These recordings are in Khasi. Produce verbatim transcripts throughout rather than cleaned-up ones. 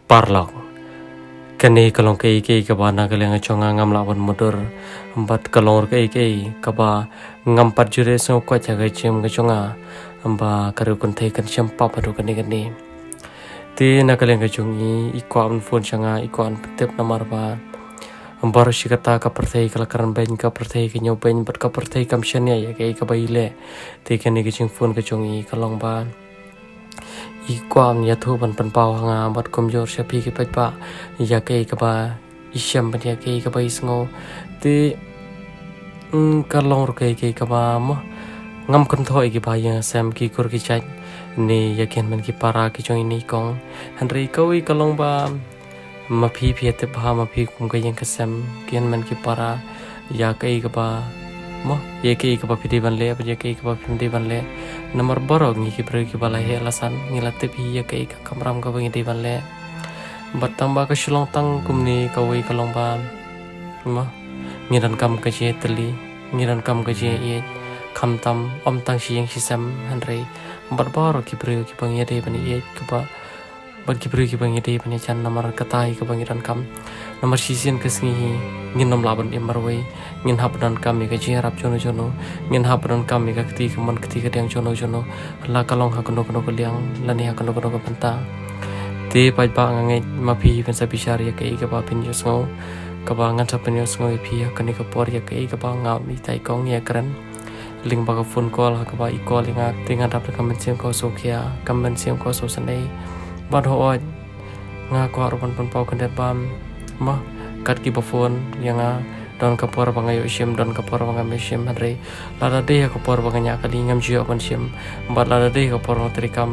Paralok. Kane ka long kaei kaei kaba na ka liang ka jong nga ngam lah ban mutdur. Bad ka long ruh kaei kaei kaba ngam pat ju leh sngewkwah ha ka jingim ka jong nga. Ba ka riew kynthei kan shem pap haduh kane kane. Te na ka liang ka jong i, i kwah ban phone sha nga, i kwah ban pyntip namar ba baroh shi katta ka pyrthei ka la kren beiñ, ka pyrthei ka ñiew beiñ, bad ka pyrthei kam shaniah ïa kaei kaba i leh. Te kane ka jingphone ka jong i ka long ba i kwah ban ïathuh ban pynpaw ha nga bad kumjuh sha phi ki paidbah ïa kaei kaba i shem bad ïa kaei kaba i sngew. Te, mm, ka long ruh kaei kaei kaba mo ngam kynthoh ïa kiba ïa sem ki kur ki jait ne ïa ki hynmen ki para ki jong i ne i kong. Hynrei kawei ka long ba ma phi phi ïatip bha, ma phi kum ka ïing ka sem, ki hynmen ki para, ïa kaei kaba mo, ïa kaei kaba phi dei ban leh bad ïa kaei kaba phim dei ban leh. Namar baroh ngi ki briew kiba la heh la san ngi la tip hi ïa kaei ka kamram kaba ngi dei ban leh. Bad tang ba ka shu long tang kumne kawei ka long ba mo ngi donkam ka jingïatylli, ngi donkam ka jingïaieit, khamtam ym tang shi ïing shi sem hynrei bad baroh ki briew kiba ngi dei ban ïaieit, kiba bad ki briew kiba ngi dei ban ïajan namar kata hi kaba ngi donkam. Namar shisien ka sngi hi ngin ym lah ban im marwei, ngin hap donkam ïa ka jingïarap jong uno jong uno, ngin hap donkam ïa ka kti kamon kti kadiang jong uno jong uno, la ka long ha kano kano ka liang lane ha kano kano ka bynta. Te paidbah nga ngeit ma phi phin sa bishar ïa kaei kaba phin ïohsngew, kaba ngan sa pynïohsngew ïa phi ha kane ka por ïa kaei kaba nga mei tai kong ïa kren. Lyngba ka phone call ha kaba i call ïa nga, te nga dap da ka mynsiem ka sngewkhia, ka mynsiem ka sngewsynei. Bad hooid nga kwah ruh ban pynpaw khyndiat ba mo kat kiba phone ïa nga, don ka por ba nga ïoh shim, don ka por ba ngam ïoh shim, hynrei lada dei ha ka por ba nga ñiah kali ngam ju ïoh ban shim, bad lada dei ha ka por ba nga treikam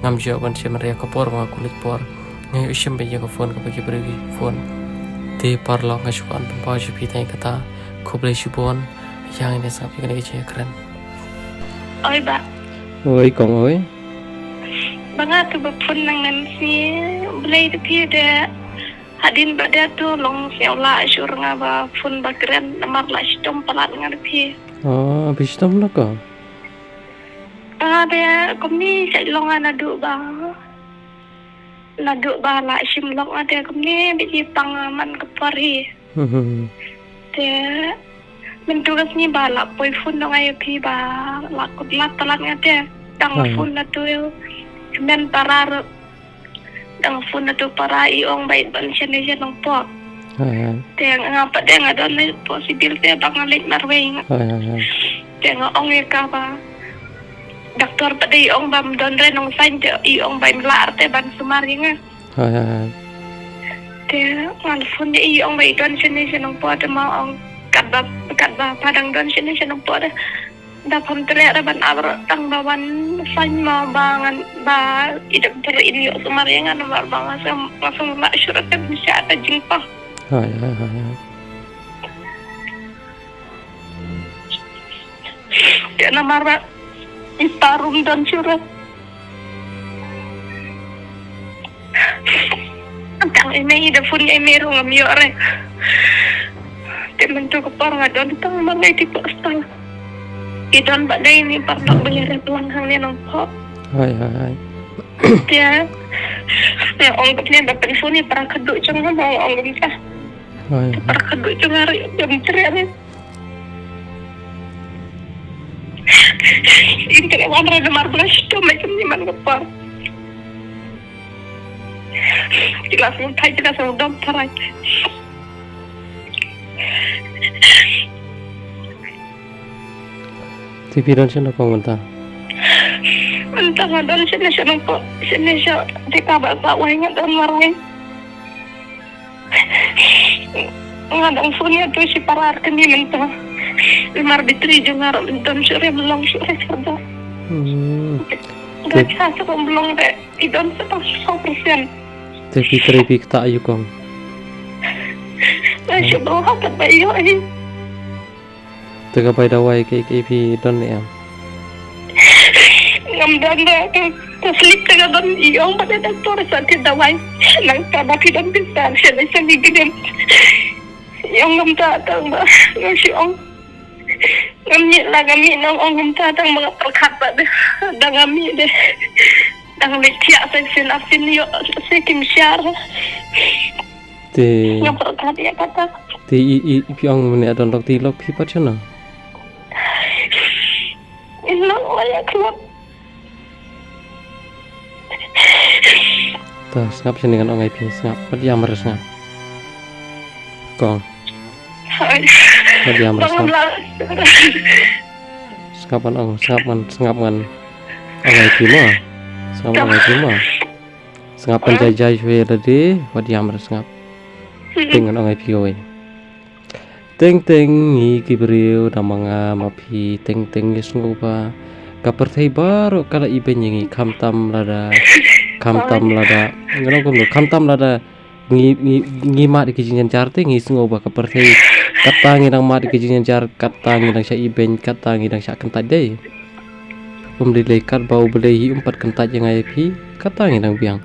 ngam ju ïoh ban shim, hynrei ha ka por ba nga kulit por nga ïoh shim beit ïa ka phone kaba ki briew ki phone. Te paralok nga shu kwah ban pynpaw sha phi tang ïa kata. Khublei shibun. Ïa ngin ïa sngap ïa kane ka jingïakren. Oi bah. Oi kong oi. Ba nga tu ba phone nang nan si Blei te phi de. Hadien ba de tu long sngewlah shuh nga ba phone ba kren namar la shitom palat nga te phi. Ah, phi shitom la ko? Nga de kumne sa long nga naduh ba. Naduh ba la shim lok nga te kumne ba i pang man ka por hi. Hmm. Te mynta ka sngi ba la poi phone dong ïa phi ba la kut la palat nga te. Dang phone na tu men para ruh. Dang phone na tu para i ong ba i ban shane sha Nongpoh. Te nga pat de nga don possibility ba nga leit marwei nga. Te nga ong ïa ka ba doktor pat de i ong ba ym don re nongsan te i ong ba im lah te ban sumar ïa nga. Te ngan phone ïa i ong ba i don shane sha Nongpoh te ma ong katba katba pa dang don shane sha Nongpoh te. Da phone te re ban ap tang ba wan san ma ba ngan ba i doktor in ïoh sumar ïa nga namar ba nga sam nga sam lah shuh te bisa ta jingpang. Te namar ba i pa ruh ym don shuh re. Tang i mei i da phone i mei ruh ngam ïoh re. Te mynta ka por nga don tang ma ngai ti ko stang. I don ba dei ni par ba ïa re plang hangne Nongpoh. Hai hai hai. Te nga ong ba ne ba pynphone i para khadduh jong nga ba ong kumta. Hai hai. Para khadduh jong nga ruh ym treh re. Inte wan re namar ba la shitom ïa kane man ka por. Ki la sngewthait ki la sngewdom tharai. Te phi don shano kong mynta? Mynta nga don shane sha Nongpoh shane sha te kaba sawai nga don marwei. Nga dang phone ïa tu shi parar kane mynta. Namar battery jong nga ruh ym don shuh re, ym long shuh re charger. Hmm. Nga charge ruh ym long re, i don sa tang saw percent. Te phi trei phi ktah ïa u kong. Nga shu ba ha ka ba ïoh hi. Te ka bai dawai kaei kaei phi don ne em? Ngam don da ka, ka slip te ka don i ong ba da doktor sa te dawai. Nang ta ba phi don pisa se le sa ni ginem. I ong ngam ta tang ba ngam shi ong. Ngam ni la ngam ni nang ong ngam ta tang ba nga pyrkhat ba de. Da ngam ni de. Ang leit thiah sa sien ap sien ïoh sa kim shar. Te ngam pat kat ïa kata. Te i i i phi ong mynne don lok ti lok phi pat shano? In lok la ïa klok. Ta sngap shane ngan ong ai phi sngap. Wat ïam re sngap. Kong. Wat ïam re sngap. Sngap ngan ong, sngap ngan, sngap ngan ong ai phi mo. Sngap ngan ong ai phi mo. Sngap ngan jai jai shwe lade, wat ïam re sngap. Teng ngan ong ai phi oi. Teng teng ngi ki briew da ma nga ma phi teng teng ngi sngew ba ka pyrthei baroh ka la ibeiñ ïa ngi khamtam lada, khamtam lada, ngan ong kumno, khamtam lada ngi ngi ngi mad ïa ki jingjynjar te ngi sngew ba ka pyrthei kata ngi dang mad ïa ki jingjynjar, kata ngi dang shah ibeiñ, kata ngi dang shah kyntait dei. Um dei lei kat ba U Blei hi um pat kyntait ïa nga ïa phi, kata ngi dang biang.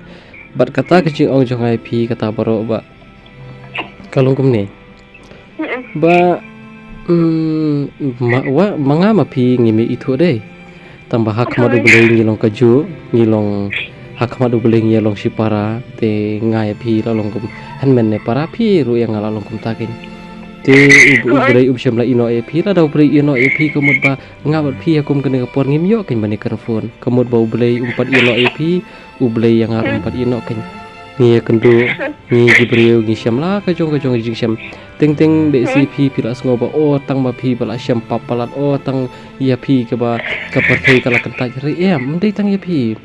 Bad kata ka jingong jong nga ïa phi kata baroh ba ka long kumne. Ba mm, ma, wa, ma nga ma phi ngim ithuh dei. Tang ba ha khmat U Blei ngi long kajuh, ngi long ha khmat U Blei ngi long shipara, te nga ïa phi la long kum hynmen ne para phi ruh ïa nga la long kumta kein. Te U, U Blei um shym la ïehnoh ïa phi, lada U Blei ïehnoh ïa phi ka mut ba nga bad phi ha kum kane ka por ngim ïoh kein ban ïakren phone. Ka mut ba U Blei um pat ïehnoh ïa phi, U Blei ïa nga ruh um pat ïehnoh kein. Ngi ïakynduh, ngi ki briew ngi shem la ka jong ka jong ka jingshem. Teng teng lehse phi phi la sngew ba o tang ba phi ba la shem pap palat o tang ïa phi kaba ka pyrthei ka la kyntait re em, ym dei tang ïa phi.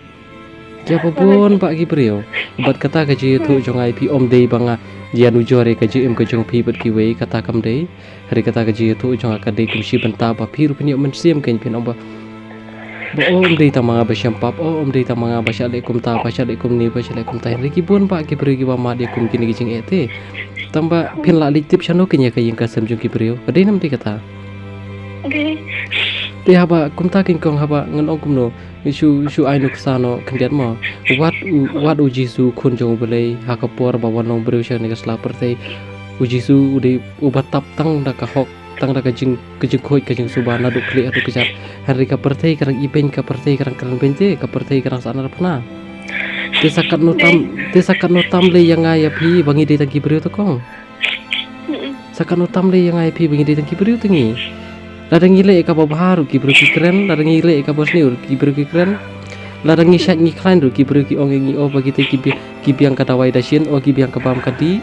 Ïa ba bun bah ki briew. Bad kata ka jingïathuh jong nga ïa phi ym dei ba nga ïanujor ïa ka jingim ka jong phi bad kiwei, kata kam dei. Hynrei kata ka jingïathuh jong nga ka dei kum shi bynta ba phi ruh phin ïoh mynsiem kein phin ong ba, ba o ym dei tang ma nga ba shem pap, o ym dei tang ma nga ba shah leh kumta, ba shah leh kumne, ba shah leh kumta. Hynrei ki bun bah ki briew kiba mad ïa kum kine ki jingeh te. Tang ba phin lah leit tip shano kein ïa ka ïing ka sem jong ki briew. Ka dei ne ym dei kata? Dei. Te haba kumta kein kong, haba ngan ong kumno, shu shu ai nuksa noh khyndiat mo. Wat u, wat U Jisu Khun jong U Blei ha ka por ba wan long briew sha kane ka sla pyrthei. U Jisu u dei uba tap tang da ka hok, tang da ka jing, ka jingkhuid, ka jingsuba naduh khlieh haduh kjat. Hynrei ka pyrthei ka dang ibeiñ, ka pyrthei ka dang kren beiñ te, ka pyrthei ka dang sah narphna. Te sa katno tam, te sa katno tam lei ïa nga ïa phi ba ngi dei tang ki briew te kong. Sa katno tam lei ïa nga ïa phi ba ngi dei tang ki briew te ngi. Lada ngi leh ïa kaba bha ruh ki briew ki kren, lada ngi leh ïa kaba sniew ruh ki briew ki kren. Lada ngi shait ngi khlaiñ ruh ki briew ki ong ïa ngi, o ba kitei ki bi-, ki biang ka dawai dashin, o ki biang ka bam ka dih.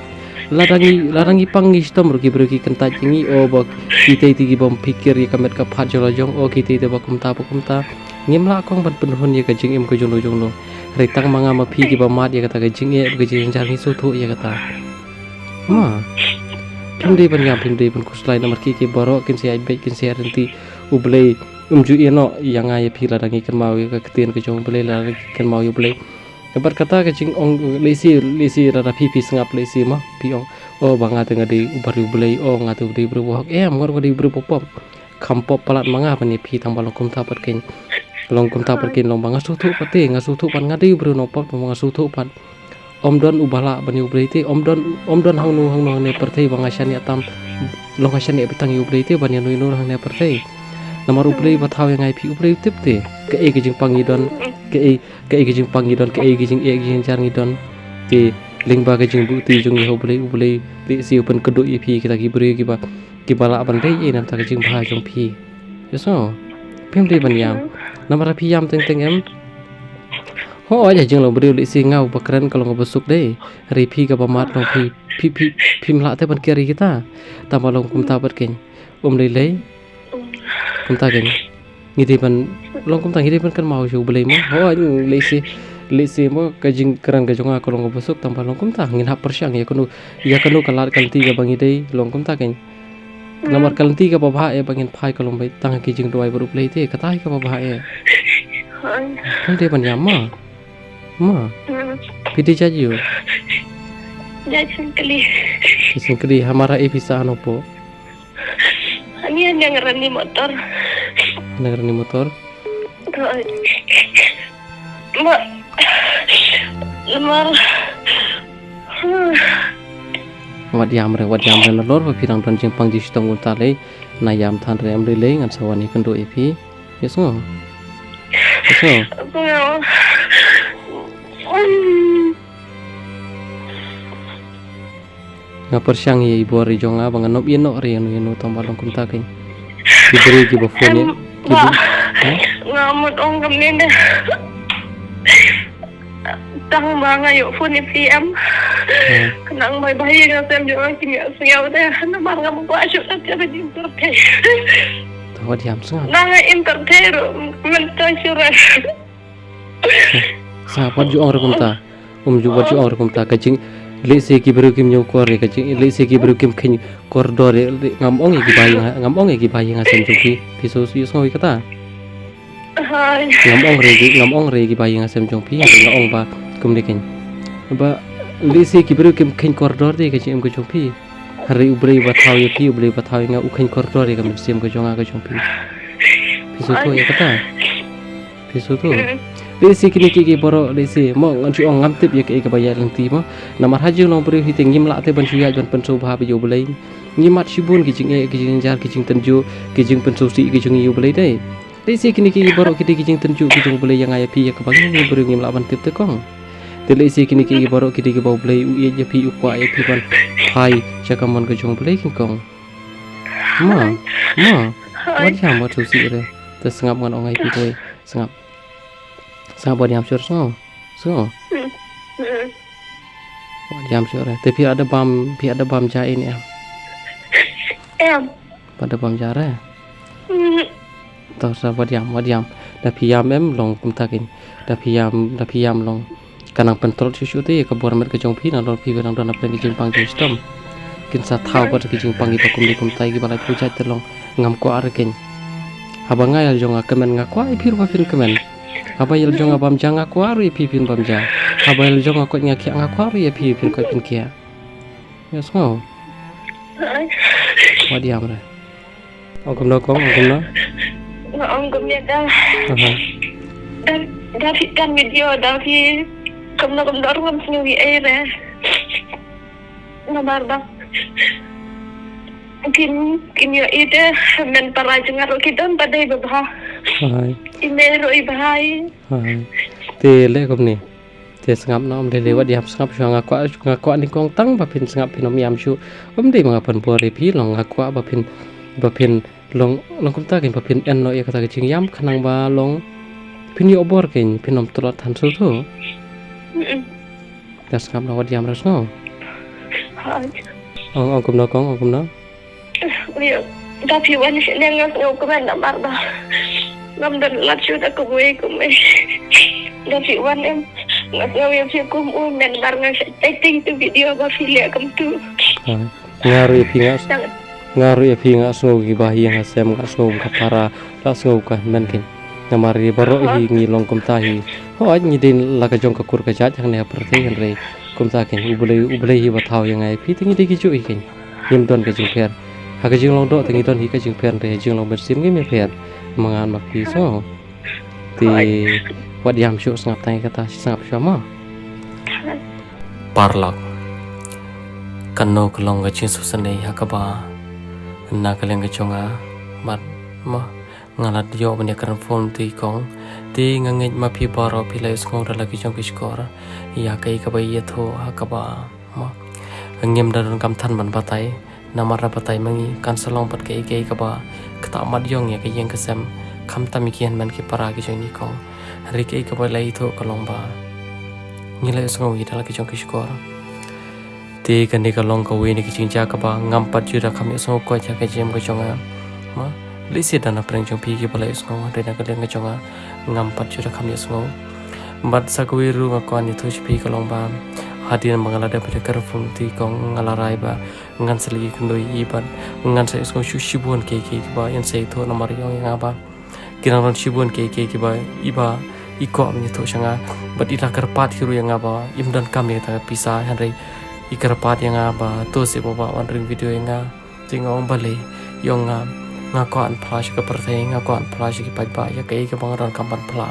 Lada ngi, lada ngi pang ngi shitom ruh ki briew ki kyntait ïa ngi, o ba kitei te ki bym phikir ïa ka met ka phad jong la jong, o kitei te ba kumta ba kumta. Ngim lah kong ban pynhun ïa ka jingim ka jong no jong no. Hynrei tang ma nga ma phi kiba mad ïa kata ka jingeh, ka jingjynjar ngi sngewthuh ïa kata. Ma. Phim dei ban ïam, phim dei ban khuslai namar ki, ki baroh kin sa ïaid beit, kin sa ïaid ryntih. U Blei um ju ïehnoh ïa nga ïa phi lada ngi kynmaw ïa ka ktien ka jong U Blei, lada ngi kynmaw ïa U Blei. Bad kata ka jingong lehse, lehse lada phi phi sngap lehse ma phi ong, o ba nga te nga dei u briew U Blei, o nga te u dei u briew ba hok. Em, nga ruh nga dei u briew ba pop. Kham pop palat ma nga ban ïa phi tang ba long kumta pat kein. Long kumta pat kein long ba nga sngewthuh pat te, nga sngewthuh pat nga dei u briew nongpop, ba nga sngewthuh pat. Ym don uba lah ban ïa U Blei te, ym don, ym don hangno hangno hangne pyrthei ba nga shaniah tam, long nga shaniah beit tang ïa U Blei te ban ïa no ïa no hangne pyrthei. Namar U Blei ba thaw ïa nga ïa phi, U Blei u tip te kaei ka jingpang ngi don, kaei, kaei ka jingpang ngi don, kaei ka jingeh ka jingjar ngi don. Te lyngba ka jingbuhti jong ngi ha U Blei, U Blei lehse u pynkynduh ïa phi kita ki briew kiba, kiba lah ban leh ïa na bynta ka jingbha jong phi. Ïa sngew. Phim dei ban ïam. Namar phi ïam teng teng em. Hooid, ha jinglong briew lehse nga uba kren ka long kaba suk dei. Hynrei phi kaba mad long phi, phi, phi, phim lah te ban kiar ïa kita. Tang ba long kumta pat kein. Um lei lei. Kumta kein. Ngi dei ban, long kumta ngi dei ban kynmaw sha U Blei mo. Hooid, lehse, lehse mo ka jingkren ka jong nga ka long kaba suk tang ba long kumta. Ngin hap pyrshang ïa kano, ïa kano ka lad ka lynti kaba ngi dei, long kumta kein. Namar ka lynti kaba bha eh ba ngin phai ka long beit tang ha ki jingduwai bad U Blei te, kata hi kaba bha eh. Hooid. Phim dei ban ïam ma. Ma. Hmm. Phi dei jait aiu? Jait Syngkli. Jait Syngkli, ha Mara ei phi sah ha Nongpoh? Ani, ani ngan rani motor. Ngan rani motor. Hooid. Ma. Lamar. Wat ïam re, wat ïam re nalor ba phi dang don jingpang jingshitom kumta lei. Nai ïam than re, ym lei lei, ngan sa wan ïakynduh ïa phi. Ïa sngew. Ïa sngew. Ym sngew. Nga pyrshang ïa i bor i jong nga ba ngan ym ïeh noh re ïano ïano tang ba long kumta kein. Ki briew kiba phone ïa ki briew. Nga mut ong kumne ne. Tang ba nga ïoh phone ïa phi em. Khnang ba ba ïa nga sem jong nga kin ïa sngew te namar ngam kwah shuh te ka jingpyrthei. Tang wat ïam sngap. Nga entertain ruh mynta shuh re. Sngap wat ju ong re kumta. Um ju wat ju ong re kumta ka jing lehse ki briew kim ñiew kor re ka jing lehse ki briew kim kheiñ kordor re ngam ong ïa ki ba ïa nga ngam ong ïa ki ba ïa nga sem jong phi. Phi shu shu sngew ïa kata. Ngam ong re ki ngam ong re ki ba ïa nga sem jong phi nga ong ba kumne kein. Ba lehse ki briew kim kheiñ kordor re ka jing em ka jong phi. Hynrei u Blei ba thaw ïa phi u Blei ba thaw ïa nga u kheiñ kordor ïa ka mynsiem ka jong nga ka jong phi. Phi shu thoh ïa kata. Phi shu thoh. Lehse kine ki ki baroh lehse mo ngan shu ong ngam tip ïa kaei kaba ïaid lynti mo. Namar ha jinglong briew hi te ngim lah te ban shu ïaid ban pynsngewbha ïa u Blei. Ngi mad shibun ki jingeh ki jingjar ki jingtynjuh ki jingpynsngewsih ki jong ngi ïa u Blei dei. Lehse kine ki baroh ki dei ki jingtynjuh ki jong u Blei ïa nga ïa phi ïa kaba ngi ngi briew ngim lah ban tip te kong. Te lehse kine ki baroh ki dei kiba u Blei u ïeit ïa phi u kwah ïa phi ban phai sha ka mon ka jong u Blei kin kong. Ma, ma. Wat ïam wat shu sih re. Te sngap ngan ong ai phi kawei. Sngap. Sngap wat ïam shuh re sngew. Sngew. Wat ïam shuh re. Te phi ada bam phi ada bam ja in em. Em. Wat da bam ja re. To sa wat ïam wat ïam. Da phi ïam em long kumta kein. Da phi ïam da phi ïam long. Ka nang pyntlot shuh shuh te ka bor met ka jong phi nalor phi ba dang don na pdeng ka jingpang jingshitom. Kin sa thaw bad ka jingpang kiba kumne kumta kiba lai pynjah te long ngam kwah re kein. Haba nga ïa la jong nga kmen nga kwah ïa phi ruh ba phin kmen. Haba ïa la jong nga bam ja nga kwah ruh ïa phi phin bam ja. Haba ïa la jong nga koit nga khiah nga kwah ruh ïa phi phin koit phin khiah. Ïa sngew. Wat ïam re. Ong kumno kong ong kumno. Nga ong kumne da. Da da phi kan video da phi kumno kumno ruh ngam sngew ïa ei re. Namar ba kin kin ïa ei te men para jong nga ruh ki don ba dei ba bha. Hai. I mei ruh i bha i. Hai. Te leh kumne. Te sngap noh ym dei lei wat ïam sngap shuwa nga kwah nga kwah nyngkong tang ba phin sngap phin ym ïam shuh. Ym dei ba nga pynbor ïa phi long nga kwah ba phin ba phin long long kumta kein ba phin en noh ïa kata ka jingïam khnang ba long phin ïoh bor kein phin ym tlot than shuh shuh. Te sngap noh wat ïam re sngew. Ong ong kumno kong ong kumno. Ui, da phi wan shane nga sngew kmen namar ba ngam don lad shuh da kumwei kumwei. Da phi wan em nga sngew ïa phi kum u men namar nga shait tei tei tu video ba phi leh kumtu. Nga ruh ïa phi nga nga ruh ïa phi nga sngew kiba hi nga sem nga sngew ka para la sngew ka men kin. Namar ïa baroh hi ngi long kumta hi. Hooid ngi dei la ka jong ka kur ka jait hangne ha pyrthei hynrei kumta kin U Blei U Blei hi ba thaw ïa nga ïa phi te ngi dei ki juh hi kin. Ngim don ka jingpher. Ha ka jinglong doh te ngi don hi ka jingpher te ha jinglong mynsiem ngim ïapher. Ma nga ma phi so. Te wat ïam shuh sngap tang ïa kata sngap shuh ma. Paralok. Kano ka long ka jingsngewsynei ha kaba na ka liang ka jong nga bad ma nga la ïoh ban ïakren phone te kong te nga ngeit ma phi baroh phi la ïohsngew da la ki jong ki shkor ïa kaei kaba ïathuh ha kaba ma. Ngim da donkam than ban batai, namar da batai ma ngi kan sa long bad kaei kaei kaba kata mat ïong ïa ka ïing ka sem, khamtam ïa ki hynmen ki para ki jong ngi kong. Hynrei kaei kaba la ïathuh ka long ba ngi la ïohsngew ïa da la ki jong ki shkor. Te kane ka long kawei na ki jingjia kaba ngam pat ju da kham ïohsngew ko ïa ka jingim ka jong nga. Ma, lehse da na pdeng jong phi kiba la ïohsngew, hynrei na ka liang ka jong nga ngam pat ju da kham ïohsngew. Bad sa kawei ruh nga kwah ïathuh sha phi ka long ba hadien ba nga la dep ïakren phone te kong nga la rai ba ngan sa leit ïakynduh ïa i bad ngan sa ïohsngew shuh shibun kiei kiei kiba in sa ïathuh namar ïong ïa nga ba ki nang don shibun kiei kiei kiba i ba i kwah ban ïathuh sha nga bad i la kyrpad hi ruh ïa nga ba im donkam ïa kata ka pisa hynrei i kyrpad ïa nga ba to seh ba wan ring video ïa nga. Te nga ong balei ïong nga nga kwah ban phla sha ka pyrthei nga kwah ban phla sha ki paidbah ïa kaei kaba nga donkam ban phla.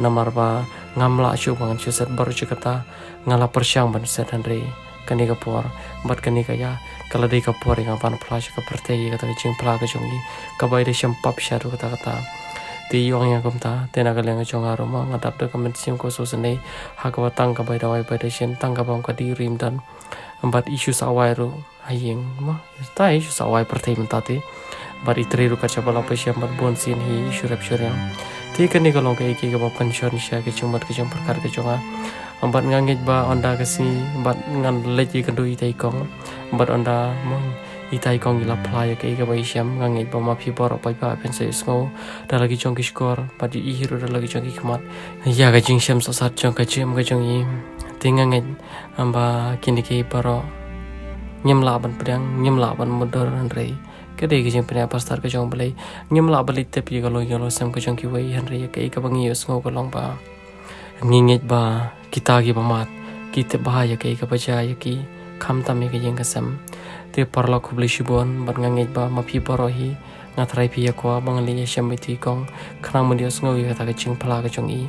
Namar ba ngam lah shuh ba ngan shu set baroh shi katta. Nga la pyrshang ban set hynrei kane ka por bad kane ka ïa ka la dei ka por ïa nga ban phla sha ka pyrthei ïa kata ka jingphla ka jong ngi kaba ïadei shem pap shaduh kata kata. Te i ong ïa kumta, te na ka liang ka jong nga ruh mo, nga dap da ka mynsiem kaba sngewsynei, ha kaba tang ka bai dawai bai dashin, tang ka bam ka dih rim don. Bad i shu sawai ruh ha ïing mo, ta i shu sawai pyrthei mynta te. Bad i trei ruh kat shaba la poi shem bad bun sien hi i shu rep shu riang. Te kane ka long kaei kaei kaba pynshong sha ka jingmut ka jingpyrkhat ka jong nga. Bad nga ngeit ba ynda ka sngi bad ngan leit ïakynduh ïa ita i kong. Bad ynda mo ita i kong i la phla ïa kaei kaba i shem, nga ngeit ba ma phi baroh paidbah phin sa ïohsngew da la ki jong ki shkor bad ïa i hi ruh da la ki jong ki khmat ïa ka jingshem sahsat jong ka jingim ka jong i. Te nga ngeit ba kine ki baroh ngim lah ban pdiang, ngim lah ban mutdur, hynrei ka dei ka jingpynïaid ba stad ka jong U Blei. Ngim lah ban leit tip ïa ka long ïa ka long sem ka jong kiwei, hynrei ïa kaei kaba ngi ïohsngew ka long ba ngi ngeit ba kita kiba mad ki tip bha ïa kaei kaba jia ïa ki, khamtam ïa ka ïing ka sem. Te paralok, khublei shibun, bad nga ngeit ba ma phi baroh hi nga tharai phi ïa kwah ba ngan leit ïashem ïa ita i kong, khnang ban ïohsngew ïa kata ka jingphla ka jong i.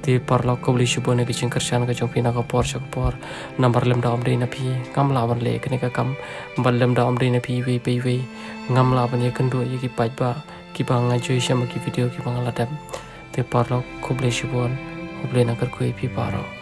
Te paralok, khublei shibun ïa ka jingkyrshan ka jong phi na ka por sha ka por. Namar lymda ym dei na phi ngam lah ban leh kane ka kam, bad lymda ym dei na phi iwei pa iwei ngam lah ban ïakynduh ïa ki paidbah kiba nga ju ïashem ha ki video kiba nga la dep. Te paralok, khublei shibun, U Blei un kyrkhu ïa phi baroh.